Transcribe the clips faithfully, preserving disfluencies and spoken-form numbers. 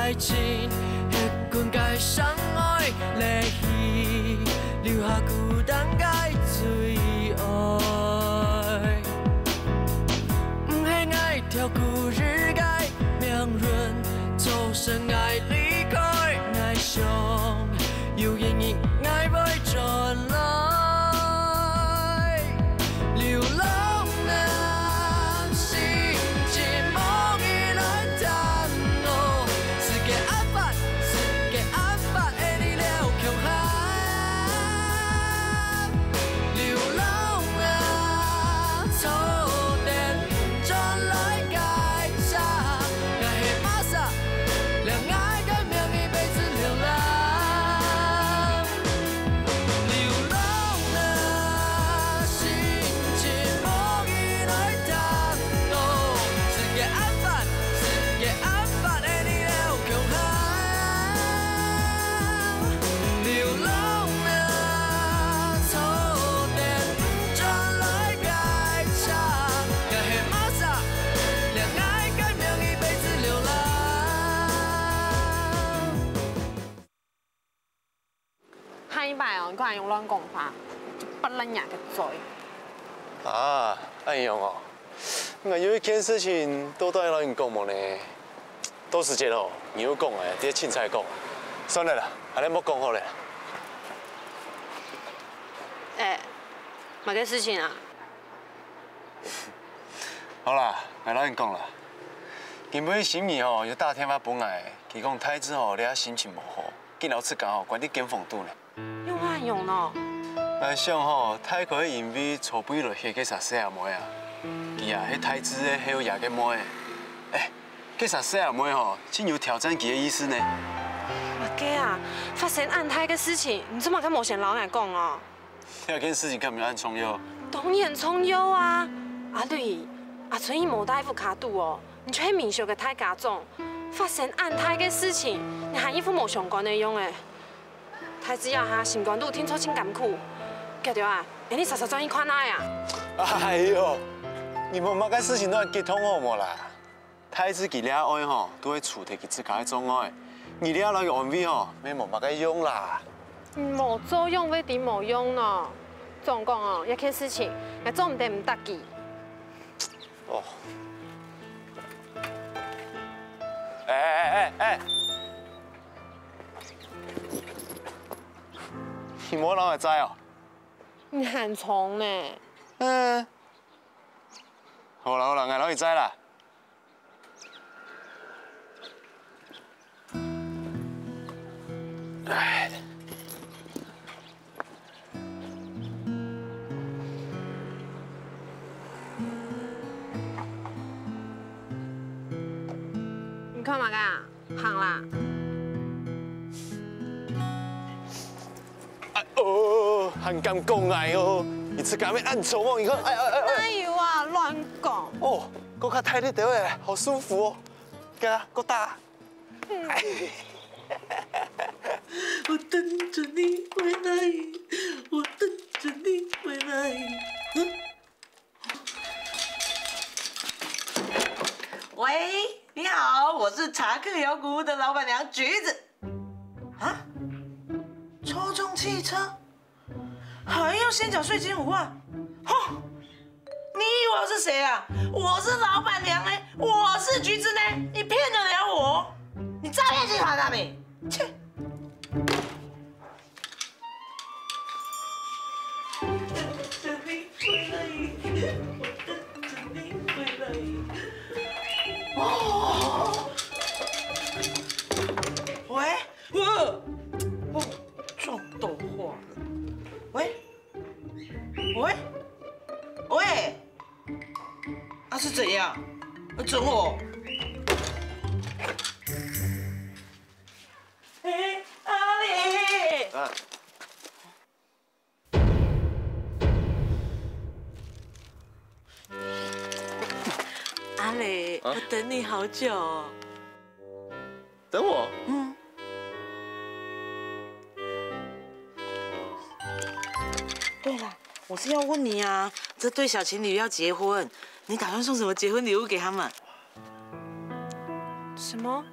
愛情，歇睏个相愛，離去，留下孤單个最愛。毋係𠊎跳過日个命運，造成𠊎離開，𠊎想有一日𠊎會轉來。 流浪啊，心情無意來等我，世界暗淡，世界暗淡，愛你了共下。流浪啊，坐等轉來个車，𠊎係麼儕，了𠊎个名字被字流浪。 流浪啊，心情無意來等我，世界暗淡，世界暗淡，愛你了共下。流浪啊，坐等轉來个車，𠊎係麼儕，了𠊎个名字被字流浪。 下一擺哦，你過來用亂講話，就擘爛若个嘴。啊，恁樣哦。𠊎有一件事情，到底愛摎你講無呢？到時節哦，你有講誒，直接清採講。算了啦，恁樣莫講好了。哎，麼个事情啊？好啦，𠊎摎你講啦。今晡日心怡吼，有打電話分𠊎，佢講大志吼，這下心情無好。 緊摎自家吼關在間房肚呢。仰會恁樣呢？𠊎想吼，大概因為昨晡來歇該儕細阿妹啊，佢啊係大志个後爺个妹。哎，該儕細阿妹吼，盡有挑戰佢个意思呢。麼个啊？發生恁大个事情，你做麼个無先摎𠊎講哦？這件事情敢有恁重要？當然重要啊！阿瑞，阿春佢無在屋下肚哦，你就係明秀个大家長，發生恁大个事情，你還一副無相干个樣誒。 大志這下心肝肚定著盡艱苦。遽兜啊，𠊎等煞煞轉去看啊啊！哎喲，你無麼个事情都恁激動好無啦？大志佢這愛吼，都會除忒佢自家个障礙。你這來个安慰吼，乜無麼个用啦。無做樣會知無用呢。總講哦，這件事情，𠊎做毋得毋搭佢。哦。哎哎哎哎！ 你無摎𠊎載哦？你還衝呢？嗯。好啦好啦，𠊎摎你載啦。哎。 你看麼个啊？行啦。哎哦，還敢講𠊎哦？你自家乜恁粗哦？你看，哎哎哎哎。哪有啊，亂講。哦，閣較大力兜誒，好舒服哦。該啦，閣打。 我等著你回來，我等著你回來。喂，你好，我是查克油谷物的老板娘橘子。啊？抽中汽车？ 还要先缴税金五万？哼！你以为我是谁啊？我是老板娘呢，我是橘子呢，你骗得了我？你诈骗集团啊你！切！哦，喂， 哇！哦，撞到话了。喂，喂，喂，啊是怎样？呃，整我？哎，阿里。啊。 阿雷，啊？我等你好久哦。等我？嗯。对了，我是要问你啊，这对小情侣要结婚，你打算送什么结婚礼物给他们？什么？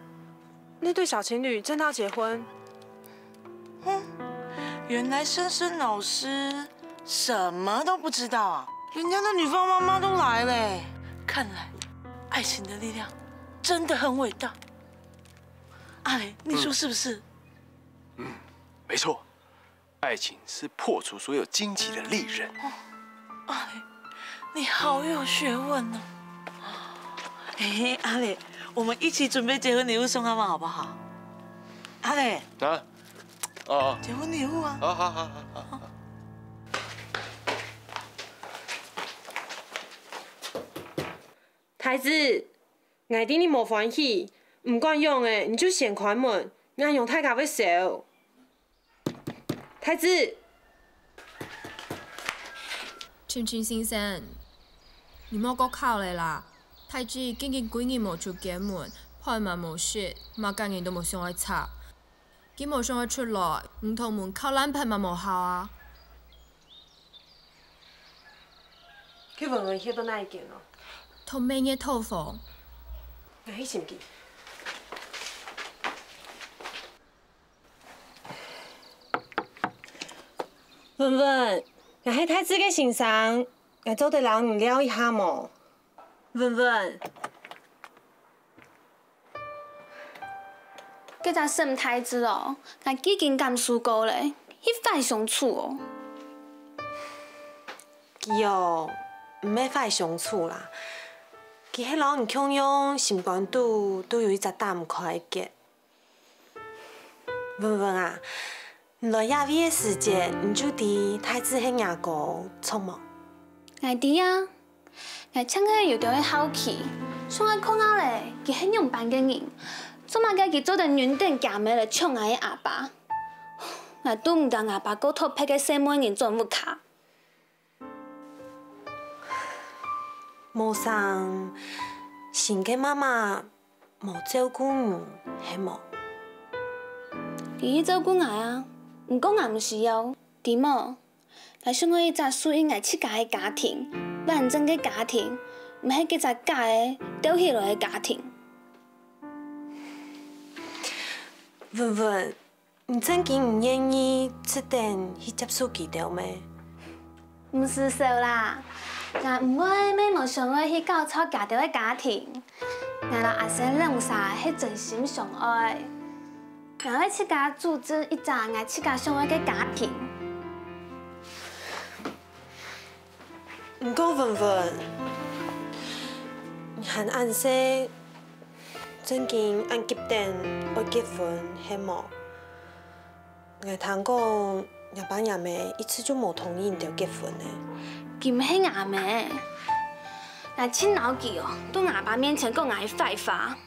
那對小情侶正要結婚。哼，原來森森老師什麼都不知道啊！人家的女方媽媽都來了欸，看來愛情的力量真的很偉大。阿雷，你說是不是？嗯，沒錯。 愛情是破除所有荊棘的利刃。哎，你好有學問哦。哎，阿雷，我們一起準備結婚禮物送他們好不好？阿雷，啊？哦，結婚禮物啊。好好好好好。太子，𠊎知你無歡喜，毋管仰仔，你就先開門，恁樣大家會愁。 太子！青青先生，你莫過考了啦！太子已經幾日無出街門，飯嘛無食，麼个人都無想愛插。佢無想愛出來，你同門靠爛爿嘛無效啊！該文文歇到哪一間哦？同美月討房。𠊎去尋佢。 文文，𠊎係太子个先生，𠊎做得摎你尞一下無？文文，該隻沈太子哦，𠊎既經感受過了，佢壞相處哦。佢哦，毋係壞相處啦，佢係摎你共樣心肝肚都有一隻打毋開个結。 文文啊，你來這位个時節，你就知太子係若哥，著無？𠊎知啊，𠊎淨係有兜仔好奇，想愛看下咧，佢係仰般个人，做麼个佢做得忍等厥姆來搶𠊎个阿爸？𠊎都毋知吾爸過討別个細妹人轉屋下。無成，新个媽媽 無照顧你，係無？佢有照顧𠊎啊，毋過𠊎毋需要，知無？𠊎想愛一隻屬於𠊎自家个家庭，完整个家庭，毋係該隻假个鬥起來个家庭。文文， 你正經毋願意直等去接受佢兜咩？毋使愁啦，𠊎毋會乜無想愛去攪吵厥兜个家庭。𠊎摎阿生兩儕係真心相愛，𠊎會自家組織一隻𠊎自家想愛个家庭。毋過文文，你還恁細， 正經恁急等愛結婚係無？𠊎聽講，若爸若姆一直就無同意你兜結婚呢。佢毋係吾姆，𠊎盡惱佢哦，在吾爸面前講𠊎个壞話。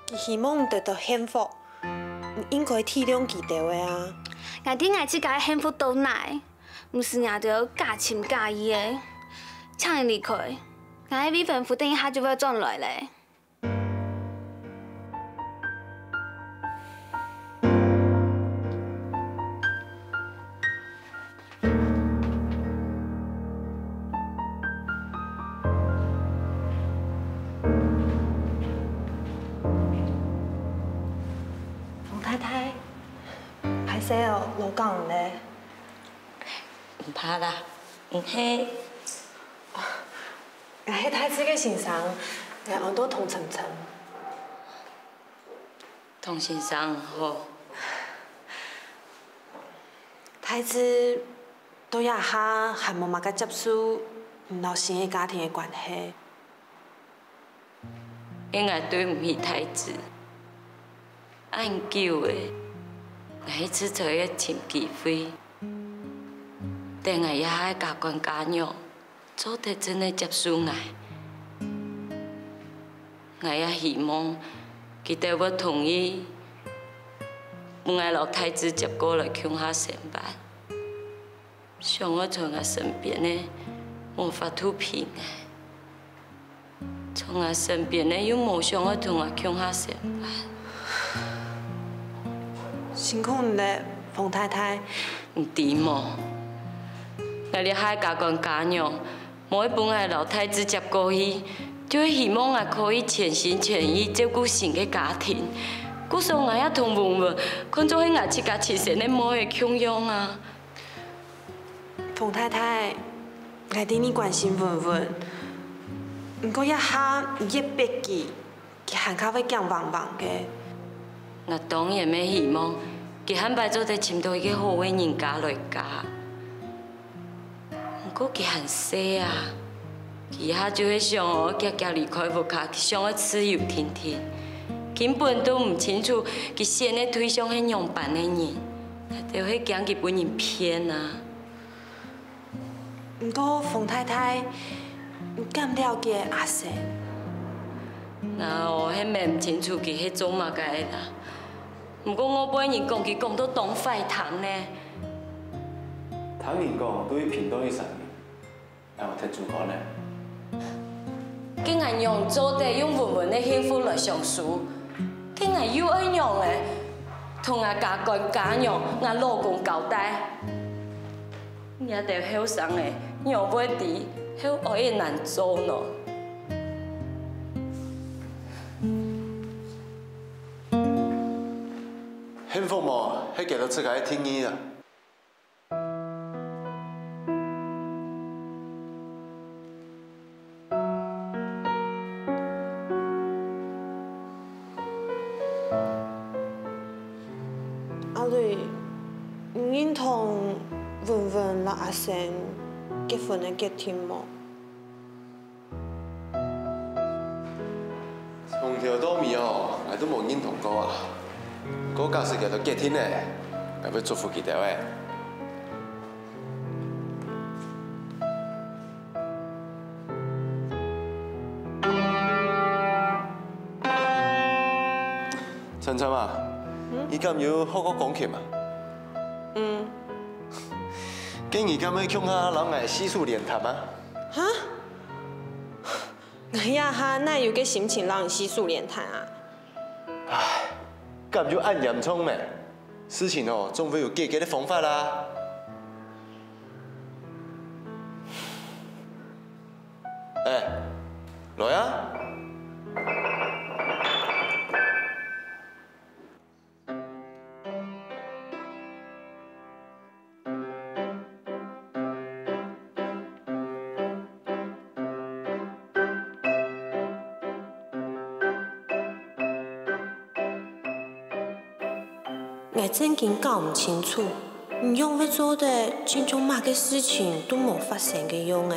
佢希望你得到幸福，你應該體諒佢兜个啊。𠊎知𠊎自家个幸福到哪，毋使若兜假情假意个，請你離開。𠊎个未婚夫等一下就會轉來咧。 王太太，歹勢哦，勞搞你咧。毋怕啦，毋係。 𠊎係太子个先生，𠊎安到童晨晨。童先生好。太子到這下還無麼个接受你摎新个家庭个關係。 因𠊎對毋起太子。恁久了，𠊎一直在該尋機會，等𠊎這下个家官家娘做得真个接受𠊎。𠊎也希望佢兜會同意，分𠊎摎太子接過來共下生活。 想愛在𠊎身邊个，無法度陪𠊎；在𠊎身邊个，又無想愛同𠊎共下生活。辛苦你了，方太太。你知無？𠊎這下个家官家娘，無愛分𠊎摎太子接過去，就係希望𠊎可以全心全意照顧新个家庭，故所𠊎也同文文看做係𠊎自家親生个妹仔共樣啊。 馮太太，𠊎知你關心文文，毋過這下你越逼佢，佢還較會驚惶惶个。𠊎當然乜希望佢下擺做得尋到一個好个人家來嫁。毋過佢還細啊，佢這下就係想愛遽遽離開屋下，佢想愛自由定定，根本都毋清楚佢選个對象係仰般个人。 𠊎兜係驚佢分人騙啊。毋過，馮太太，你敢了解阿生？𠊎哦，係問毋清楚佢係做麼个个啦。毋過外背人講佢講到當壞聽呢。聽人講，都係平常一儕人。 𠊎忒主觀了。該𠊎仰做得用文文个幸福來相輸？該𠊎又愛仰仔同𠊎家官家娘、𠊎老公交代？這兜後生仔仰會知後愛个難做呢？幸福無，係佢兜自家个定義啊。 阿雷，你認同文文摎阿生結婚个決定無？ 從頭到尾哦，𠊎都無認同過啊。毋過假使佢兜決定了，𠊎會祝福佢兜欸。琛琛啊，你敢有學過鋼琴啊？嗯。該你敢會共下摎𠊎四手聯彈啊？哈？ 𠊎這下哪有該心情摎你四手聯彈啊？唉，敢有恁嚴重咩？事情哦，總會有解決个方法啦。欸，來啊！ 𠊎正經搞毋清楚，你仰會做得親像麼个事情都無發生个樣仔？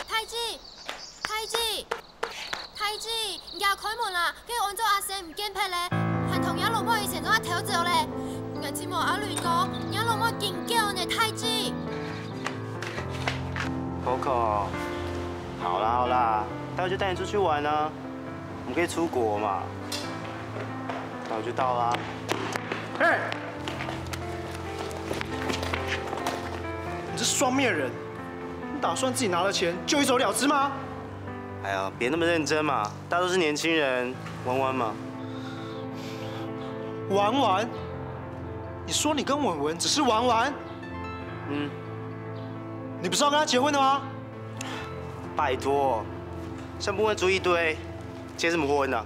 大姊，大姊，大姊，你家開門啦！該安做阿生毋見忒咧，還同若老妹以前做阿偷走咧。𠊎尋無阿雷哥，若老妹緊叫呢，大姊。Coco，好啦好啦，待會就帶你出去玩啊。 我們可以出國嘛？那我就到啦。嘿，你這雙面人，你打算自己拿了錢就一走了之嗎？哎呀，別那麼認真嘛，大家都是年輕人，玩玩嘛。玩玩？你說你跟文文只是玩玩？嗯。你不是要跟他結婚的嗎？拜託，像不會主意一堆， 結什麼婚啊？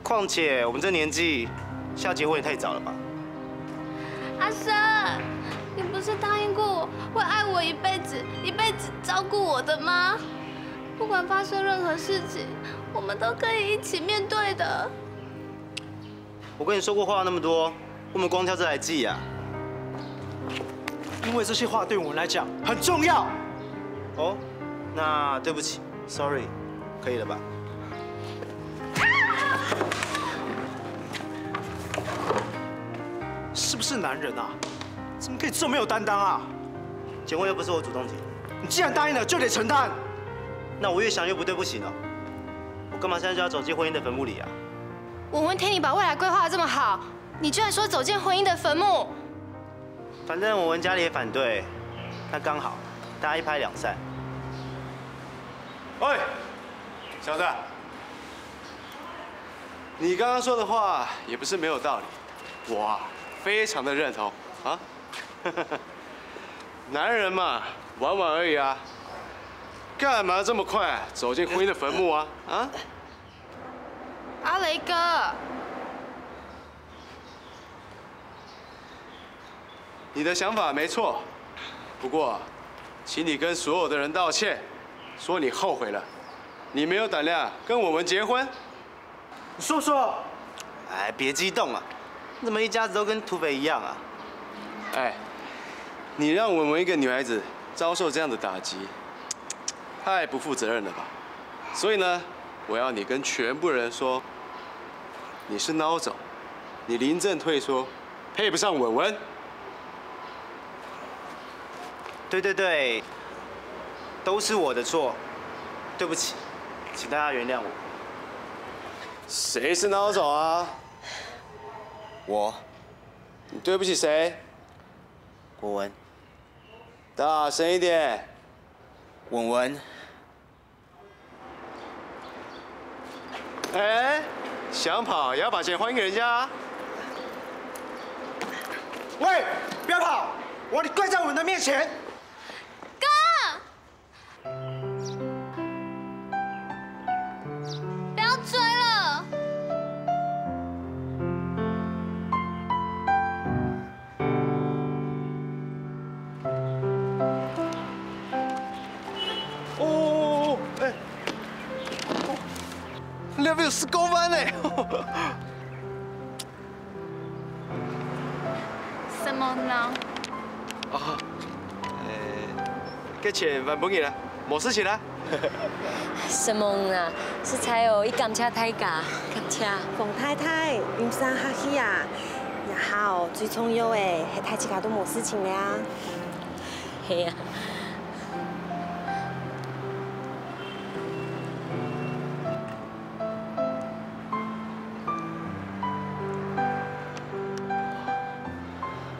況且我們這年紀，現在結婚也太早了吧？阿生，你不是答應過我會愛我一輩子，一輩子照顧我的嗎？不管發生任何事情，我們都可以一起面對的。 我跟你說過話那麼多，為什麼光挑這來記啊？因為這些話對我們來講很重要。哦，那對不起，sorry，可以了吧？是不是男人啊？怎么可以这么没有担当啊？结婚又不是我主动提，你既然答应了，就得承担。那我越想越不对不起呢。我干嘛现在就要走进婚姻的坟墓里啊？文文听你把未来规划得这么好，你居然说走进婚姻的坟墓？反正文文家里也反对，那刚好，大家一拍两散。喂，小子，你刚刚说的话也不是没有道理，我啊非常的认同啊。男人嘛，玩玩而已啊，干嘛这么快走进婚姻的坟墓啊？啊？阿雷哥，你的想法没错，不过，请你跟所有的人道歉，说你后悔了，你没有胆量跟我们结婚。你说说，哎，别激动啊，你怎么一家子都跟土匪一样啊？哎，你让文文一个女孩子遭受这样的打击，太不负责任了吧？所以呢，我要你跟全部人说，你是孬种，你临阵退缩，配不上文文。对对对，都是我的错，对不起，请大家原谅我。谁是孬种啊？我，你对不起谁？文文，大声一点。文文，哎，想跑也要把钱还给人家啊。喂，不要跑！我要你跪在我们的面前。哥，不要追了。哦，哎，哦，那边有十公分呢。什么呢？啊，呃，给钱还分你啦，没事情啦。承蒙啦，實在哦，已感謝大家，感謝。黃太太，你毋使恁客氣啊。這下哦，最重要个係大自家都無事情了啊。係啊。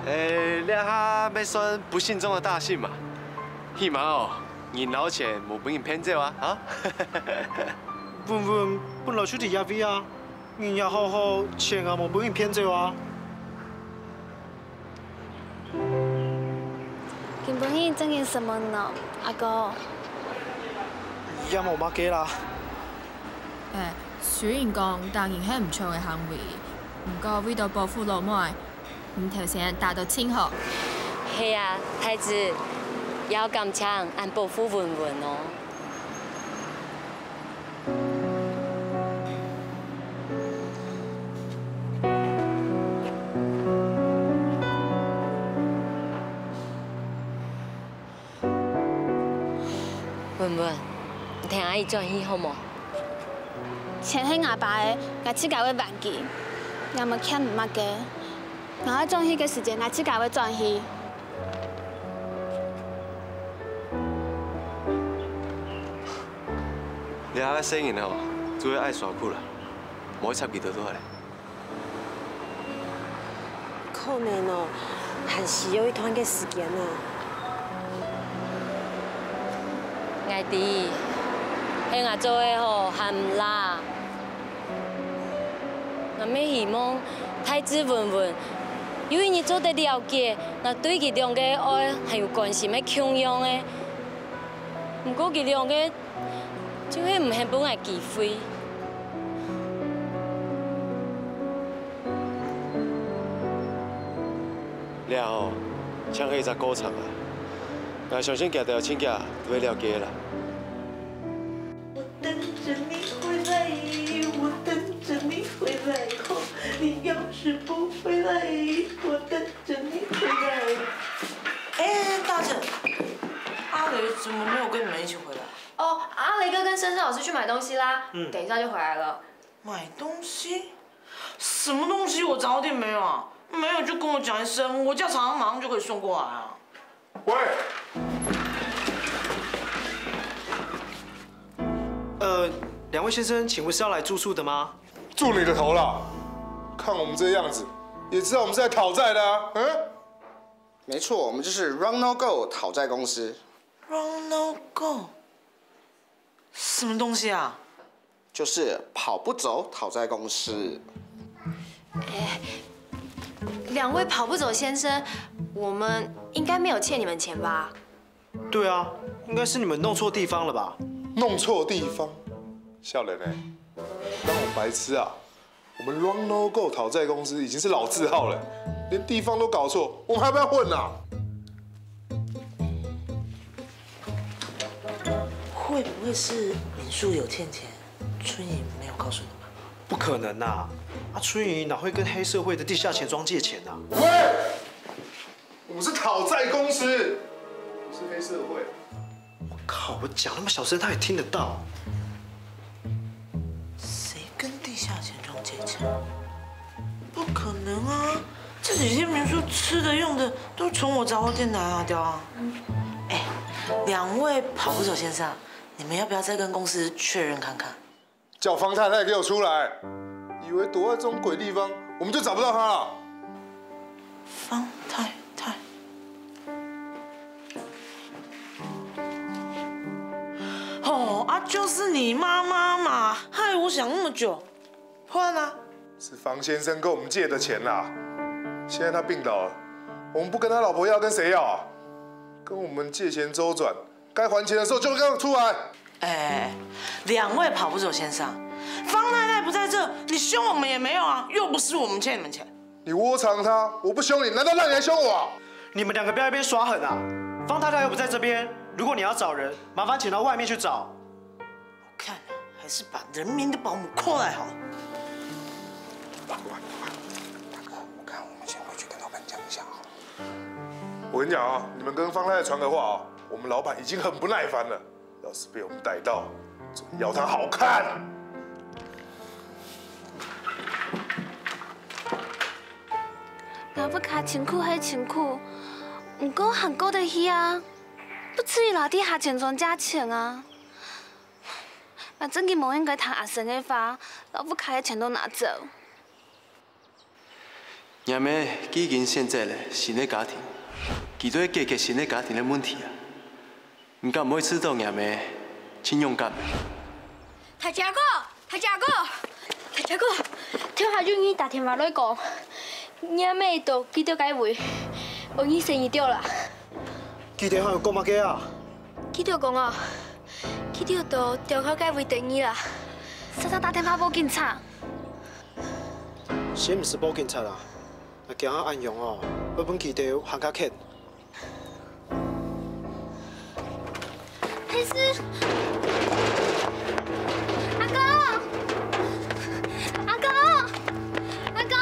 誒，這下乜算不幸中的大幸嘛。起碼哦，人摎錢無分人騙走啊，哈？文文本來就在這位啊，人也好好，錢也無分人騙走啊。 今晡日正經承蒙你，阿哥。也無麼个啦。誒，雖然講打人係毋著个行為，毋過為著保護老妹，你頭先打到盡好。係啊，太子，也愛感謝恁保護文文哦。 文文，你跈阿姨轉去好無？錢係𠊎爸个，𠊎自家會還佢，𠊎無欠你麼个。𠊎愛轉去个時節，𠊎自家會轉去。 這下个細人哦，就係愛耍酷啦，莫插佢兜就好咧。可能哦，還需要一段个時間啊。𠊎知，係𠊎做个吼，還毋罅。𠊎乜希望大志文文有一日做得了解，𠊎對佢兩個愛還有關心个共樣个。毋過佢兩個 就係毋肯分𠊎機會。這吼，像係一隻過程啊！𠊎相信佢兜盡遽都會了解啦。我等著你回來，我等著你回來，哦，你要是不回來，我等著你回來。哎，大姐，阿雷怎麼沒有跟你們一起回來？ 哦，阿雷哥跟深深老師去買東西啦，嗯等一下就回來了。買東西？什麼東西？我早點沒有啊？没有就跟我讲一声，我叫厂商马上就可以送过来啊。喂，呃，两位先生，请问是要来住宿的吗？住你的头啦！看我们这样子，也知道我们是来讨债的啊。嗯，没错，我们就是 Run No Go 讨债公司。Run No Go，什么东西啊？就是跑不走讨债公司。两位跑不走先生，我们应该没有欠你们钱吧？对啊，应该是你们弄错地方了吧？弄错地方？少年欸，当我白痴啊？我们 Run No Go 讨债公司已经是老字号了，连地方都搞错，我们还要不要混啊？会不会是民宿有欠钱，春雨没有告诉你们？不可能啊！啊，春雨哪会跟黑社会的地下钱庄借钱啊？喂，我们是讨债公司，不是黑社会。我靠！我讲那么小声，他也听得到。谁跟地下钱庄借钱？不可能啊！这几天民宿吃的用的都从我杂货店拿来的啊！哎，两位跑不走先生，你们要不要再跟公司确认看看？叫方太太给我出来！以为躲在这种鬼地方，我们就找不到她了？方太太。哦，啊，就是你妈妈嘛，害我想那么久。破案啦！是方先生跟我们借的钱啦。现在他病倒了，我们不跟他老婆要，跟谁要啊？跟我们借钱周转，该还钱的时候就跟我出来。哎，两位跑不走先生，方太太不在这，你凶我们也没用啊，又不是我们欠你们钱。你窝藏他，我不凶你，难道让你来凶我啊？你们两个不要一边耍狠啊！方太太又不在这边，如果你要找人，麻烦请到外面去找。我看啊，还是把人民的保姆call来好了。大哥，我看我们先回去跟老板讲一下好了。我跟你讲啊，你们跟方太太传个话啊，我们老板已经很不耐烦了，要是被我们逮到，怎么要他好看？老屋下辛苦係辛苦，毋過還過得去啊，不至於落地下錢莊借錢啊。 𠊎正經無應該聽阿生个話，摎屋下个錢都拿走。若姆既經選擇了新个家庭，佢都愛解決新个家庭个問題啊！你敢毋會試著若姆盡勇敢？大家哥，大家哥，大家哥，頭下有人打電話來講，若姆到佢兜該位，愛你生意著啦。佢兜還有講麼个啊？佢兜講哦， 佢兜到中校該位等你啦。煞煞打電話報警察。先毋使報警察啦，𠊎驚啊恁樣哦，會分佢兜還較譴。黑絲，阿哥，阿哥，阿哥，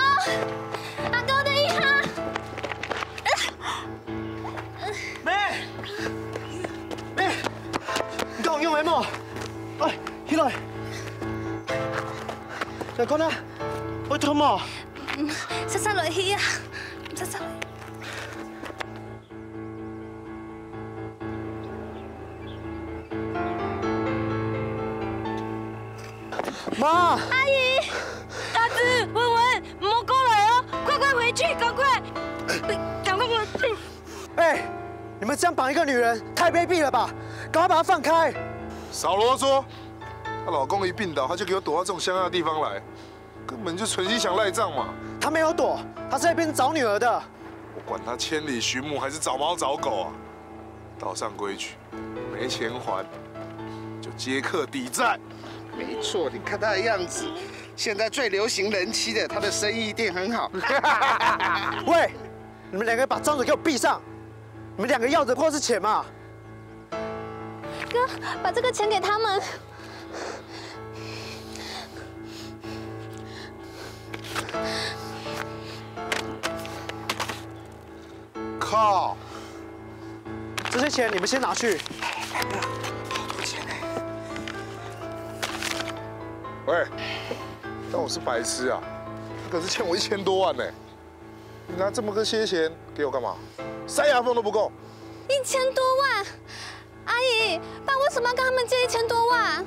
阿哥，等一下。 姆！姆！你敢有用个無？哎，起來！來看啊，會痛無？煞煞來去啊，煞煞來。媽！阿姨！大志、文文， 莫過來哦，快快回去，趕快，趕快回去！哎，你們這樣綁一個女人，太卑鄙了吧！趕快把她放開！少囉嗦！她老公一病倒，她就給我躲到這種鄉下的地方來，根本就存心想賴帳嘛！她沒有躲，她是在那邊找女兒的。我管她千里尋母還是找貓找狗啊！道上規矩， 沒錢還，就接客抵債。沒錯，你看他的樣子，現在最流行人妻的，他的生意一定很好。喂，你們兩個把張嘴給我閉上！你們兩個要的不過是錢嘛！哥，把這個錢給他們。 靠！這些錢你們先拿去。喂，當我是白痴啊？他可是欠我一千多萬呢。你拿这么个些钱给我干嘛？塞牙缝都不够。一千多万，阿姨，爸为什么要跟他们借一千多万？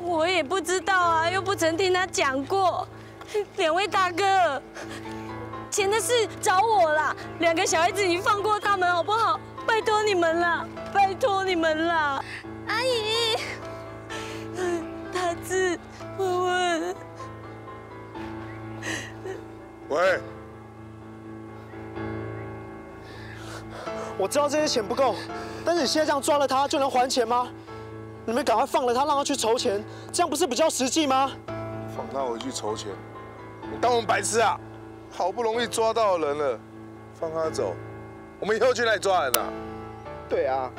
我也不知道啊，又不曾听他讲过。两位大哥，钱的事找我啦，两个小孩子你放过他们好不好？拜托你们啦，拜托你们啦。阿姨，大志，文文。喂，我知道这些钱不够，但是你现在这样抓了他就能还钱吗？你们赶快放了他，让他去筹钱，这样不是比较实际吗？放他回去筹钱，你当我们白痴啊？好不容易抓到人了，放他走，我们以后去哪里抓人啊？对啊，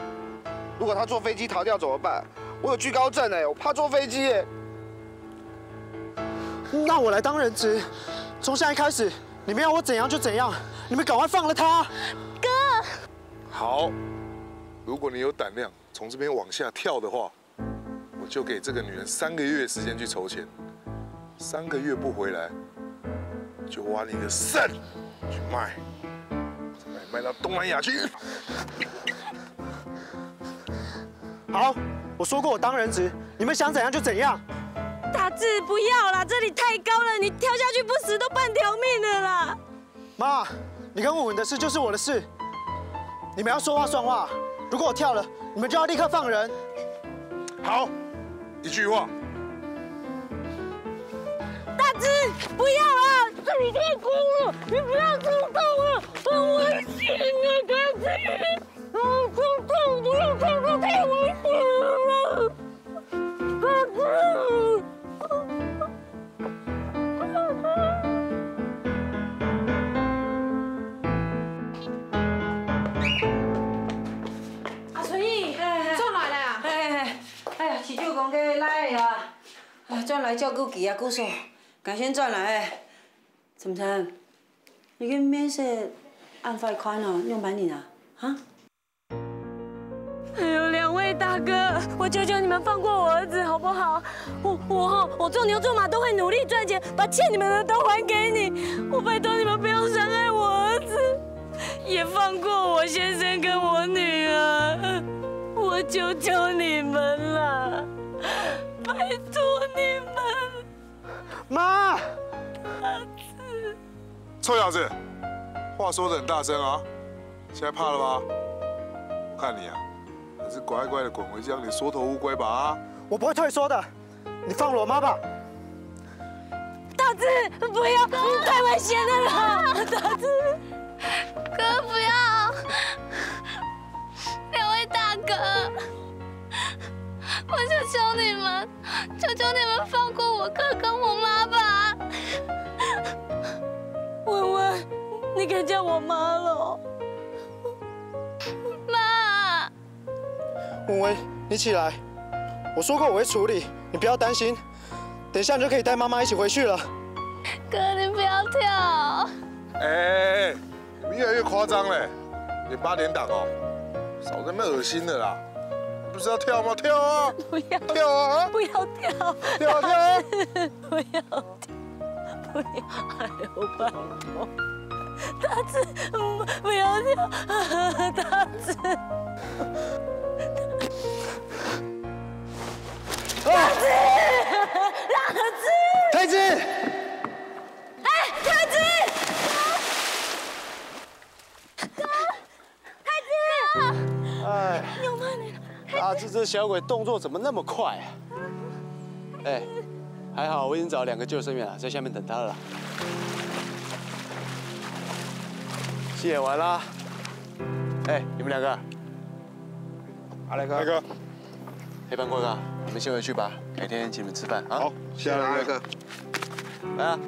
如果他坐飞机逃掉怎么办？我有惧高症哎，我怕坐飞机哎。那我来当人质，从现在开始，你们要我怎样就怎样，你们赶快放了他。好，如果你有胆量从这边往下跳的话，我就给这个女人三个月时间去筹钱，三个月不回来，就挖你的肾去卖，卖卖到东南亚去。好，我说过我当人质，你们想怎样就怎样。大志，不要啦，这里太高了，你跳下去不死都半条命了啦。妈，你跟文文的事就是我的事，你们要说话算话。如果我跳了，你们就要立刻放人。好，一句话。大志，不要啊，这里太高了，你不要冲动了，很危险啊，大志。阿春姨，转來了啊！哎哎哎，哎呀，徐舅公个倈仔啊，哎，轉來照顧佢啊，姑嫂，趕緊轉來哎。晨晨，你个面色恁壞看哦，仰般呢啊？哈？ 哎呦，两位大哥，我求求你们放过我儿子好不好？我我我做牛做马都会努力赚钱，把欠你们的都还给你。我拜托你们不要伤害我儿子，也放过我先生跟我女儿，我求求你们了，拜托你们。妈，臭小子，话说得很大声啊，现在怕了吧？我看你啊，还是乖乖的滚回家，你缩头乌龟吧啊！我不会退缩的，你放了我妈吧。大志，不要，太危险了啦！大志，哥不要，两位大哥，我求求你们，求求你们放过我哥跟我妈吧。文文，你敢叫我妈了？妈，文文，你起来，我说过我会处理，你不要担心，等一下你就可以带妈妈一起回去了。哥，你不要跳。哎，你们越来越夸张嘞，连八点档哦，少在那边恶心的啦！不是要跳吗？跳啊！不要跳啊！不要跳，跳啊跳啊！不要跳，不要，哎呦，拜托，大志，嗯，不要跳，大志，大志，大志，太子，哎，大志。哎，阿志这小鬼动作怎么那么快啊？哎，还好我已经找两个救生员了，在下面等他了啦。戏演完啦。哎，你们两个，阿来哥，来哥，黑帮哥哥，你们先回去吧，改天请你们吃饭啊。好，谢谢阿来哥。来啊。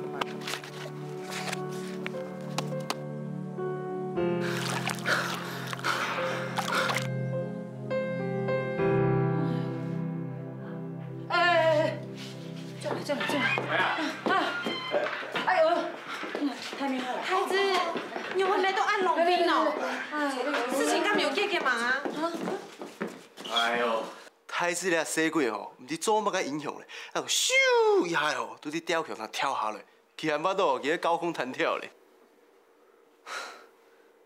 哎哎哎，转来转来转来！啊！哎呦，太厉害了！孩子，你们没都按拢兵哦？事情干嘛有结结嘛？啊？哎呦，太子这小鬼吼，毋知做么个英雄咧，啊咻一下吼，都在吊桥上跳下来，佢还毋到，佢个高空弹跳咧。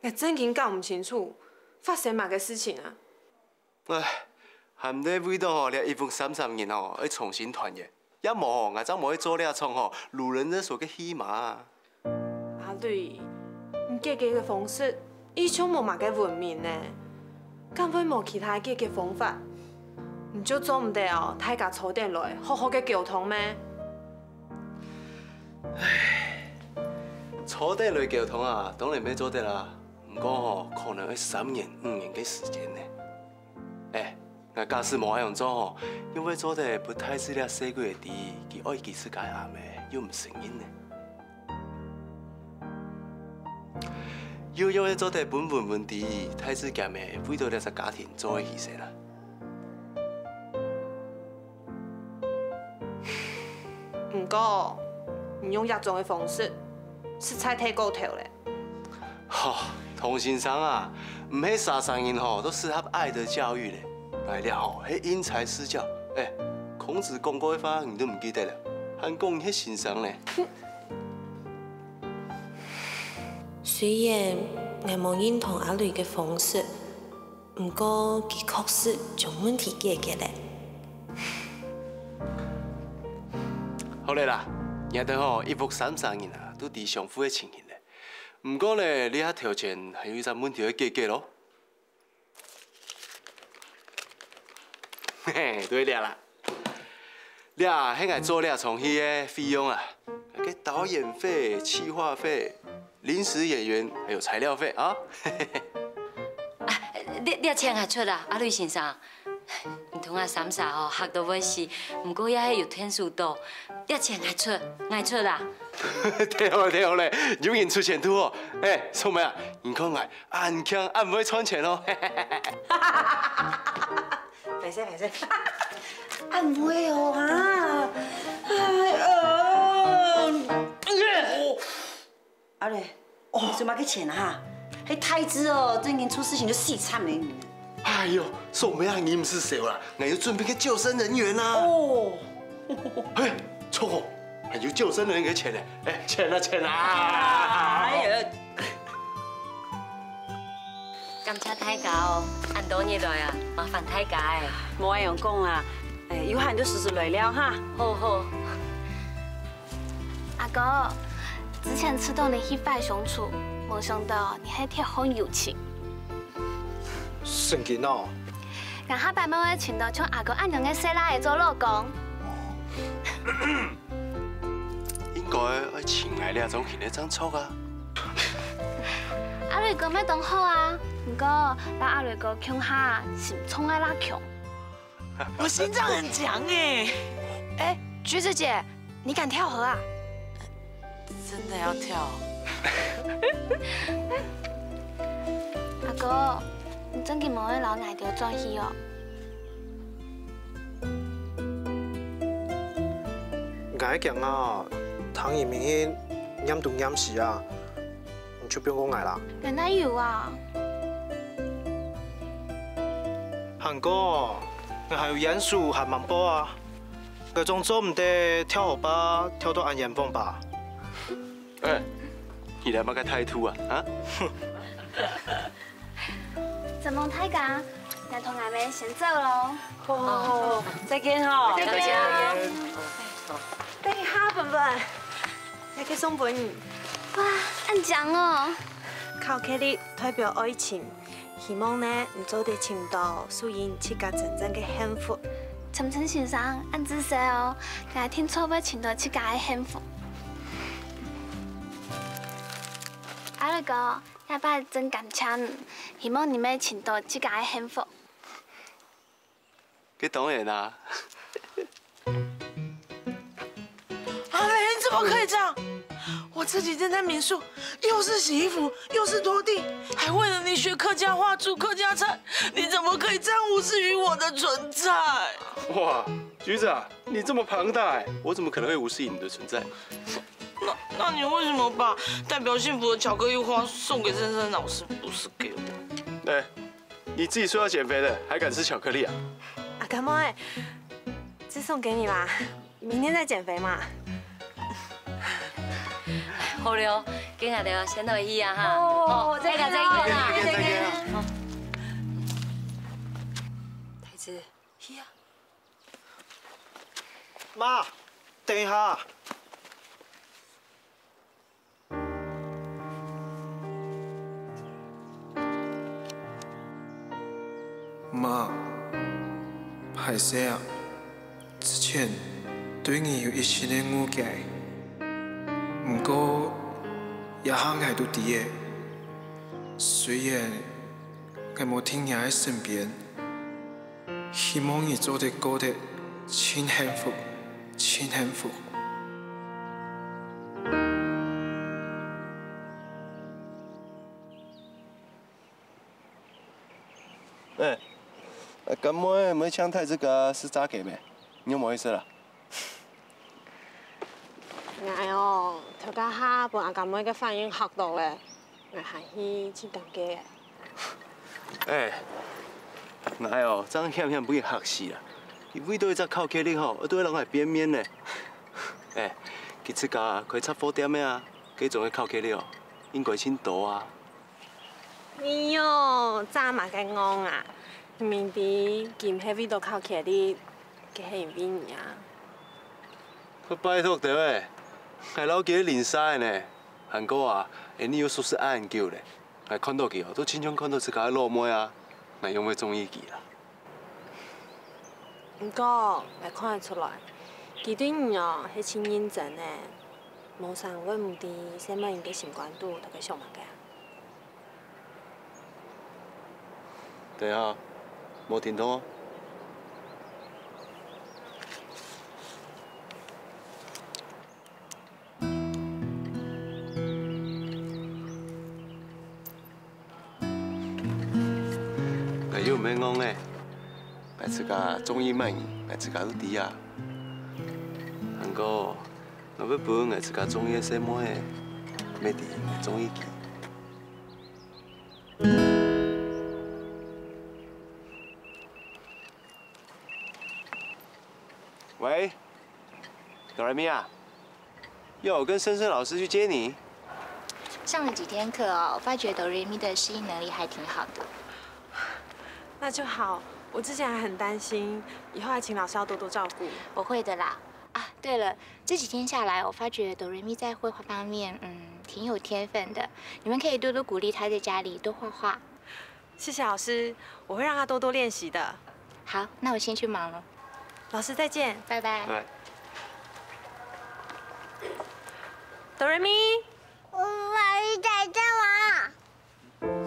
𠊎正經搞毋清楚，發生麼个事情啊？唉，還毋得為著吼這一屋三十人吼，愛重新團圓。也無吼，𠊎正無愛做這場吼，路人勒索个戲碼啊。阿雷，你解決个方式，一向無麼个文明呢。敢會無其他解決方法？你就做毋得哦，大家坐等來，好好个溝通咩？ 坐等來溝通啊，當然乜做得啊，毋過吼，可能愛三年、五年个時間呢。欸，𠊎假使無恁樣做吼，又會做得分大志這細鬼仔知，佢愛佢自家阿姆，又毋承認呢。又又會做得分文文知，大志佢阿姆為著這隻家庭做个犧牲啊。 毋過，你用這種个方式，實在忒過頭了。吼，童先生啊，毋係儕儕人吼都適合愛的教育咧。𠊎這吼係因材施教，欸，孔子講過个話你都毋記得了，還講你係先生呢。雖然𠊎無認同阿雷个方式， 毋過，佢確實將問題解決了。好了啦，𠊎兜吼一屋三儕人啊，都知相符个情形了。毋過呢，這下頭前還有一隻問題愛解決咯。嘿嘿，對了啦。 這係𠊎做這場戲个費用啊，該導演費、企劃費、臨時演員，還有材料費啊。啊，這，這錢𠊎出啊，阿雷先生。你同𠊎三儕吼，嚇到會死，毋過也係有𢯭手到。這錢𠊎出，𠊎出啊。對哦，對哦咧，有人出錢度哦。欸，素梅啊，你看𠊎，恁慶恁會賺錢哦。 歹勢，歹勢。恁會哦，哈。哎喲。阿雷，你做麼个錢啊，哈？該大志哦，正經出事情就死慘了呢。哎喲，素梅啊，你毋使愁啦，𠊎有準備个救生人員啊。哦。嘿，著哦，還有救生人員个錢呢。欸，錢啊，錢啊！哎呀。 感謝大家哦，恁多日來啊，麻煩大家欸。無恁樣講啊，欸，有閒就時時來尞哈。好好。阿哥，之前知著你去擺相處，無想到你係忒好友情。聖經哦。𠊎下擺乜會尋到像阿哥恁樣个細倈仔做老公。 應該愛尋𠊎這種型个正著啊。阿雷哥乜當好啊，毋過摎阿雷哥共下，心臟愛較強。我心臟很強欸。欸，橘子姐，你敢跳河啊？真的要跳？阿哥，你正經無愛摎𠊎兜轉去哦？ 𠊎驚啊，聽人面去，黏都黏死啊，你就放過𠊎啦。𠊎哪有啊？還過，𠊎還有煙樹還吂報啊，𠊎總做毋得跳河壩跳到恁遠方吧？欸，你這麼个態度啊？啊？ 承蒙大家，𠊎同阿姆先走咯。好，再見吼。再見。等一下，本本，這个送分你。哇，恁靚哦！巧克力代表愛情，希望呢，你做得尋到屬於你自家真正个幸福。晨晨先生，恁仔細哦，𠊎定著會尋到自家个幸福。阿瑞哥， 這擺真感謝你，希望你乜尋到自家个幸福。該當然啦。阿雷，你怎麼可以這樣？我這幾天在民宿，又是洗衣服，又是拖地，還為了你學客家話、煮客家菜，你怎麼可以這樣無視於我的存在？哇，橘子啊，你這麼龐大欸，我怎麼可能會無視於你的存在？ 那，那你為什麼把代表幸福的巧克力花送給森森老師，不是給我？哎，你自己說要減肥的，還敢吃巧克力啊？阿甘妹，這送給你啦，明天再減肥嘛。好了，今日就先落去啊哈。哦，好，再見，再見啊。再見，再見。好。太子，去啊。媽，等一下。 媽，歹勢啊，之前對你有一息个誤解，毋過這下𠊎都知了。雖然𠊎無在若个身邊， 希望你做得過得盡幸福，盡幸福。哎，阿甘妹，妹請大自家食炸雞咩？你有無意思啦？ 𠊎哦，頭家下分阿甘妹个反應嚇到咧，𠊎還係盡感激个。哎，𠊎哦，正險險分佢嚇死啦！佢為著一隻巧克力吼，愛對人來變面呢。哎，佢自家開雜貨店个啊，該種个巧克力哦，應該盡多啊。 哎喲，詐麼个戇啊！明明知佢毋係為著巧克力，佢係因為你啊！拜託兜仔，𠊎摎佢係鄰舍仔呢。還過啊，𠊎你又熟識恁久咧，𠊎看著佢哦，都親像看著自家个老妹啊，𠊎仰會中意佢啦？ 毋過，𠊎看得出來，佢對你哦係盡認真个，無成會毋知細妹人个心肝肚在該想麼个啊。等一下，無聽著哦。 𠊎又毋係戇仔，𠊎自家中意麼人，𠊎自家都知啊。還過，𠊎會分𠊎自家中意个細妹仔，乜知𠊎中意佢。喂，Do Re Mi啊，要我跟森森老師去接你？上了幾天課哦，我發覺Do Re Mi的適應能力還挺好的。那就好，我之前還很擔心，以後愛請老師要多多照顧。我會的啦。啊，對了，這幾天下來，我發覺Do Re Mi在繪畫方面，嗯，挺有天分的。你們可以多多鼓勵他在家裡多畫畫。 謝謝老師，我會讓他多多練習的。好，那我先去忙了。老師再見。拜拜。拜。Do Re Mi，爸比姐姐我。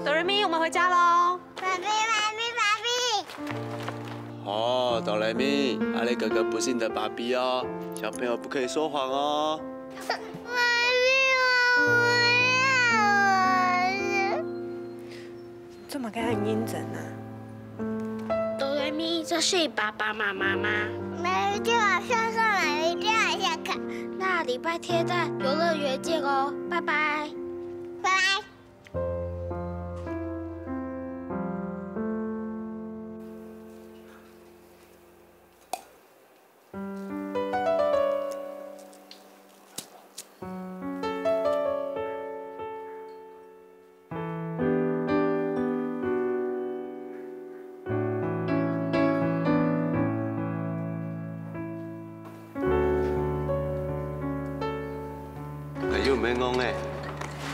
Do Re Mi，我們回家嘍。爸比，爸比，爸比。哦，Do Re Mi，阿雷哥哥不是你的爸比哦，小朋友不可以說謊哦。爸比，我不要。 做麼个恁認真啊？Do Re Mi，這是你爸爸媽媽嗎？每一天晚上上來，一定要下課。那禮拜天在遊樂園見哦，拜拜。拜拜。 𠊎又毋係戇仔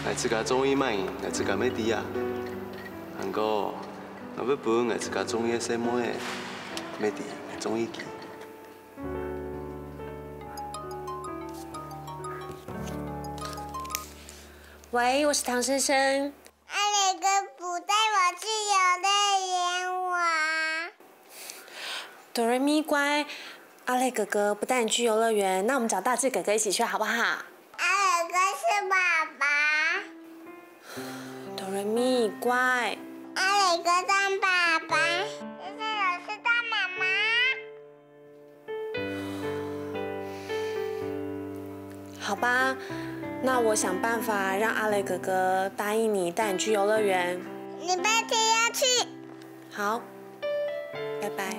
，𠊎自家中意麼人，𠊎自家乜知啊。還過，𠊎會分𠊎自家中意个細妹仔，乜知𠊎中意佢。 喂，我是唐先生。阿雷哥不帶我去遊樂園玩。Do Re Mi乖，阿雷哥哥不帶你去遊樂園，那我們找大志哥哥一起去好不好？阿雷哥是爸爸。Do Re Mi乖。阿雷哥當爸爸，先生老師當媽媽。 好吧，那我想辦法讓阿雷哥哥答應你，帶你去遊樂園。你白天要去。好，拜拜。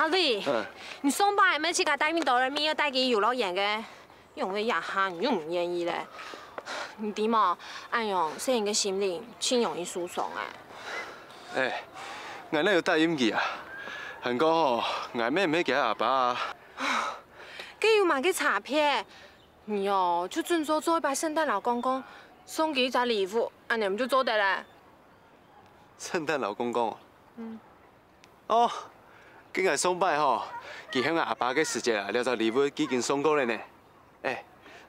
阿瑞，嗯。你上擺毋係自家答應哆來咪愛帶佢遊樂園个，仰會這下你又毋願意咧？你知無？恁樣細人个心靈盡容易受傷啊。哎，𠊎哪有答應佢啊？還過吼，𠊎乜毋係佢阿爸啊。該有麼个差別？你哦，就準做做一擺聖誕老公公，送佢一隻禮物，恁樣毋就做得咧？聖誕老公公啊？嗯。 哦，該𠊎上擺吼，佢喊𠊎阿爸个時節啊，這隻禮物既經送過了呢。哎，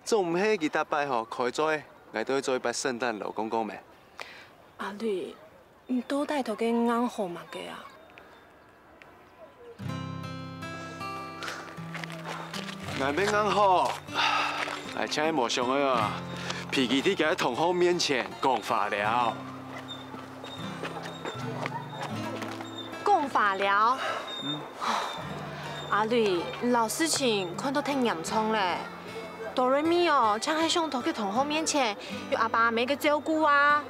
總毋係佢逐擺吼開嘴，𠊎都愛做一擺聖誕老公公咩？阿瑞，你到底討个硬殼麼个啊？ 𠊎乜硬殼，𠊎正係無想愛啊，被佢在佢个同學面前講話了。講話了？阿瑞，你摎事情看到忒嚴重咧。哆來咪哦，正係想討佢同學面前有阿爸阿姆个照顧啊。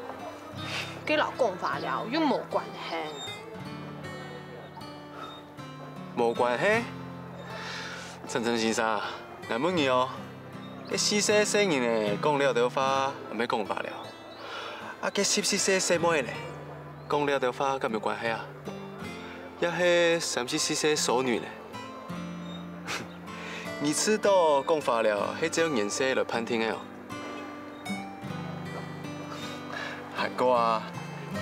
該摎講話了又無關係。 無關係。晨晨先生，𠊎問你哦，該四歲細人仔講這兜話，還無講話了。啊，該十四歲細妹呢，講這兜話敢有關係啊？也係三十四歲淑女呢？你知道講話了係照年歲來判定个哦。 還過啊，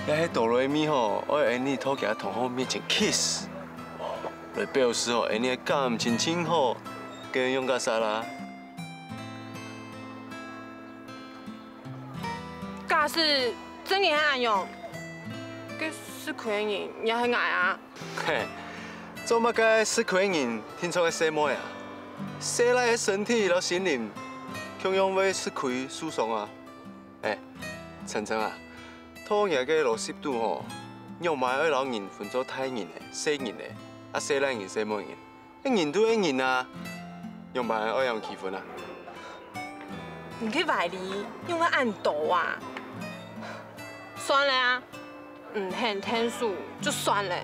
也係哆來咪吼，愛𫣆俚在佢同學面前kiss，來表示吼𫣆俚个感情盡好，該仰結煞啦？假使真个係恁樣，該食虧个人也係𠊎啊！ 嘿，做麼个食虧个人定著係細妹啊？細賴个身體摎心靈，共樣會食虧受傷啊！哎，晨晨啊，在若个邏輯肚吼，仰般愛摎人分做大人仔、細人仔，啊細賴人、細妹人？該人都係人啊，仰般愛恁樣區分啊？你个歪理仰會恁多啊？算了啊，毋肯𢯭手就算了。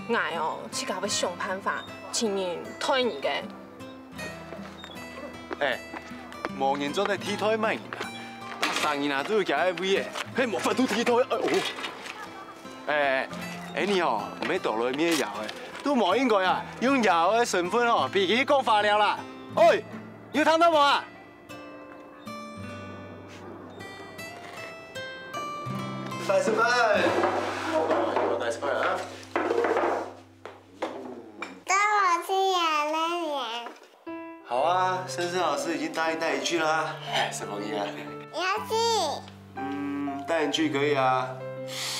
𠊎哦，自家會想辦法尋人代你个。哎，無人做得替代麼人啊！逐儕人啊都有厥个位仔，係無法度替代。哎喲！哎，哎，你哦，毋係哆來咪个爺哀，都無應該啊，用爺哀个身份哦，陪佢講話了啦！喂，有聽到無啊？ Bye bye。Bye bye啊！带我去游乐园。好啊，森森老师已经答应带你去啦。哎，什么呀？要去。嗯，带你去可以啊。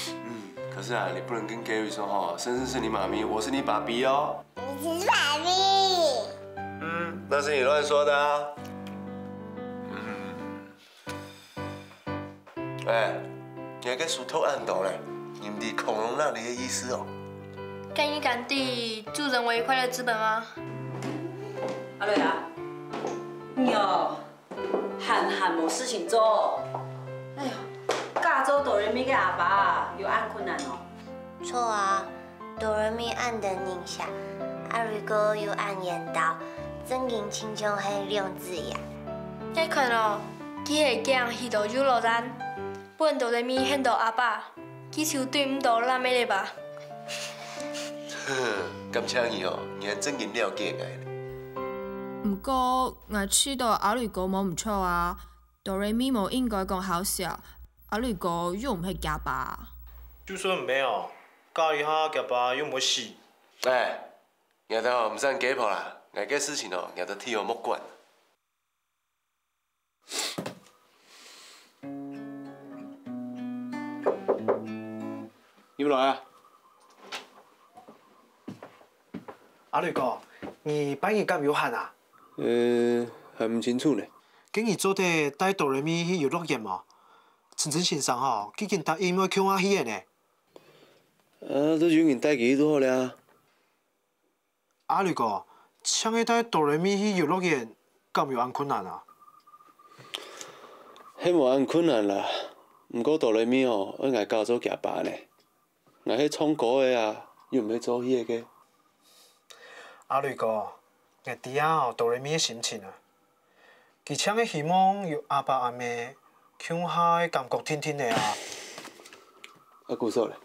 嗯，可是啊，你不能跟 Gary 说哦，森森是你妈咪，我是你爸比哦。 你是傻逼。嗯，那是你乱说的啊。嗯。哎，你个手头恁多嘞，你毋知恐龙那里个意思哦？该你敢知主人为快乐之本吗？阿瑞啊，你哦， 閒閒無事情做。哎喲，嫁做哆來咪个阿爸，有恁困難哦？著啊，哆來咪恁得人惜，阿瑞哥又恁緣投，正經親像係兩子爺。你看哦，佢係驚去到又落單，分哆來咪喊到阿爸， 佢就對毋到辣妹了吧？感謝你哦，你還正經了解𠊎呢。毋過，𠊎試著阿瑞哥無毋著啊，哆來咪無應該講好笑，阿瑞哥又毋係厥爸。就算毋係哦，嫁一下厥爸又毋會死。哎，你兜毋使雞婆啦，𠊎个事情哦，你兜替我莫管。 入來啊！阿瑞哥，你拜日敢有閒啊？呃，還毋清楚呢。該你做得帶哆來咪去遊樂園無？晨晨先生吼，既經答應愛共下去个呢。啊，都有人帶佢去就好了啊。 阿瑞哥，請你帶哆來咪去遊樂園，敢有恁困難啊？係無恁困難啦，毋過哆來咪哦，愛𠊎假做厥爸呢。𠊎係唱歌个啊，又毋係做戲个。阿雷哥，𠊎知啊，哆來咪个心情啊。佢淨係希望有阿爸阿姆共下个感覺定定仔啊。啊，古嫂咧？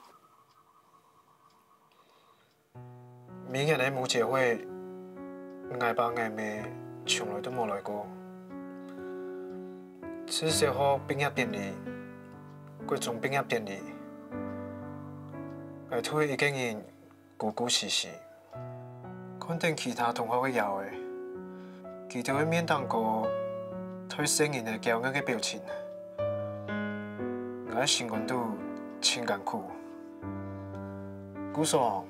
每年个母節會，𠊎爸𠊎姆從來都無來過。自小學畢業典禮、國中畢業典禮，𠊎都係一個人孤孤栖栖，看等其他同學个尞仔，佢兜个面頂高帶細人仔驕傲个表情。 𠊎个心肝肚盡艱苦。古嫂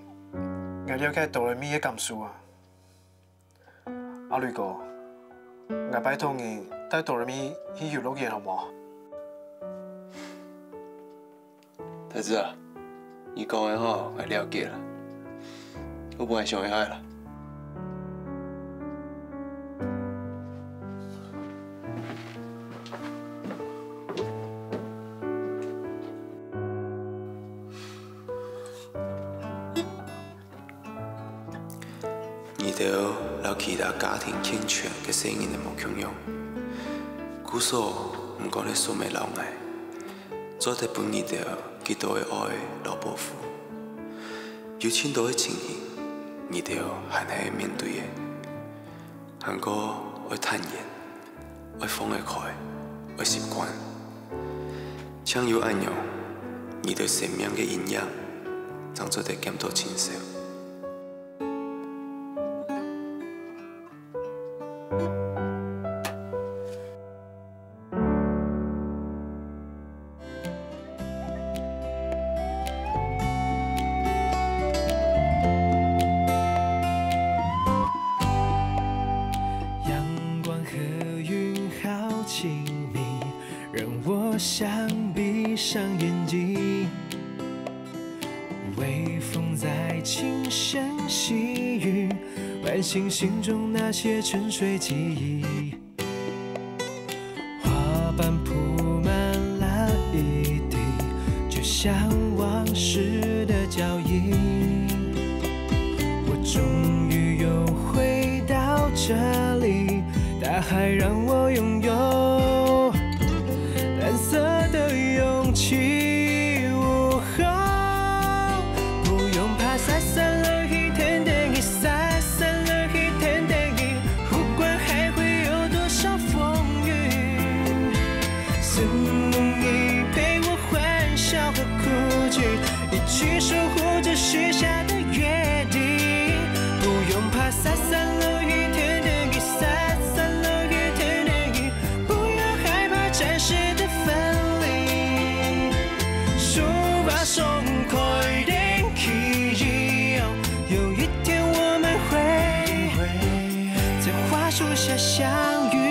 ，𠊎了解哆來咪个感受啊。阿雷哥，𠊎拜託你帶哆來咪去遊樂園好無？太子啊，你講个吼，𠊎了解啦。𠊎分你想一下啦。 你兜摎其他家庭健全个細人仔無共樣，古嫂毋管係送麼摎𠊎，做得分你兜幾多个愛摎保護。有盡多个情形，你兜還係面對个，還過愛坦然， 愛放得開，愛習慣。淨有恁樣，你兜生命个陰影，正做得減到盡少。 阳光和云好亲密，让我想闭上眼睛。微风在轻声细语，唤醒心中那些沉睡记忆。 花瓣铺满了一地，就像往事的脚印。我终于又回到这里，大海让我拥有蓝色的勇气。哦，不用怕洒散了一天的雨，洒散了一天的雨， 不管还会有多少风雨，是梦里陪我欢笑和哭泣，一起守护着许下的约定。不用怕洒散了一天的雨，洒散了一天的雨，不要害怕暂时的分离。手把松开，天气一样，有一天我们会在花树下相遇。